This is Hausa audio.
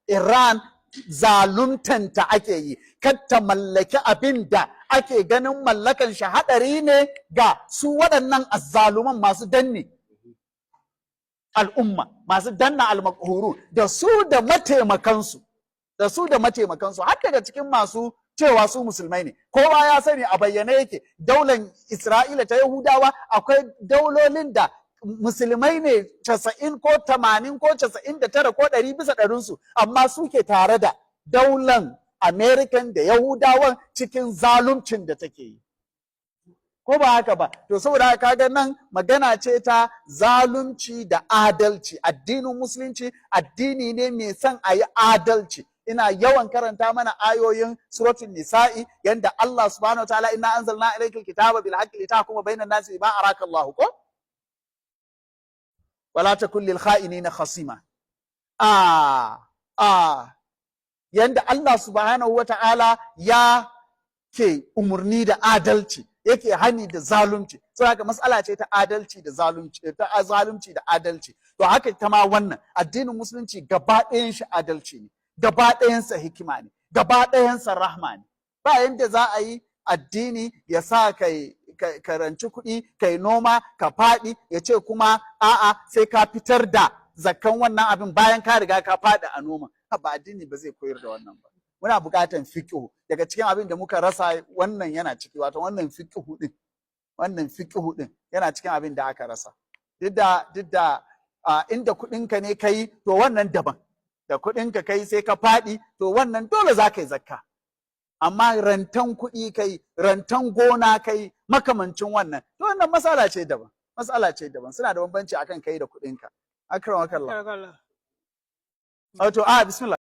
Iran zaluntanta ake yi, kar ta mallaki abin da ake ganin mallakan shi haɗari ne ga su waɗannan azzaluman masu danne al'umma, masu danna almakhuru, da su da mataimakansu, har daga cikin masu cewa su musulmai ne. Kowa ya sani, a bayyane yake, daular Isra'ila ta Yahudawa, akwai daulolin da musulmai ne 90 ko 80 ko 99 ko 100%-su, amma suke tare da daular American da Yahudawan cikin zaluncin da take yi, ko ba haka ba? To, saboda haka kaga nan magana ce ta zalunci da adalci. Addinin Musulunci addini ne mai son a yi adalci. Ina yawan karanta mana ayoyin Suratul Nisa'i, yanda Allah subhanahu wa ta'ala, "Inna anzalna ilaykal kitaba bil haqqi litahkuma bainan nasi bima araka Allah," ko "wala takun lil kha'inina khasima." A yanda Allah subhanahu wa ta'ala ya ke umurni da adalci, yake hani da zalunci. Saboda haka matsala ce ta adalci da zalunci, ta zalunci da adalci. To, haka ta ma wannan addinin Musulunci gaba ɗayan shi adalci ne, gaba ɗayansa hikima ne, gaba ɗayansa rahma ne. Ba yanda za a yi addini ya sa kai ka ranci kuɗi kai noma ka faɗi, ya ce kuma a'a, sai ka fitar da zakkan wannan abin bayan ka riga ka faɗi a noma. Ba addini ba zai koyar da wannan ba. Muna buƙatan fiqhu. Daga cikin abin da muka rasa, wannan yana ciki, wato wannan fiqhu din yana cikin abin da aka rasa. Duk da inda kuɗinka ne kai, to wannan daban. Da kuɗinka kai sai ka faɗi, to wannan dole za ka yi zakka. Amma rantan kuɗi kai, rantan gona kai, makamancin wannan, to wannan matsala ce daban, matsala ce daban. Suna da bambanci akan kai da kuɗinka. Akramakallah. Wato a bismillah.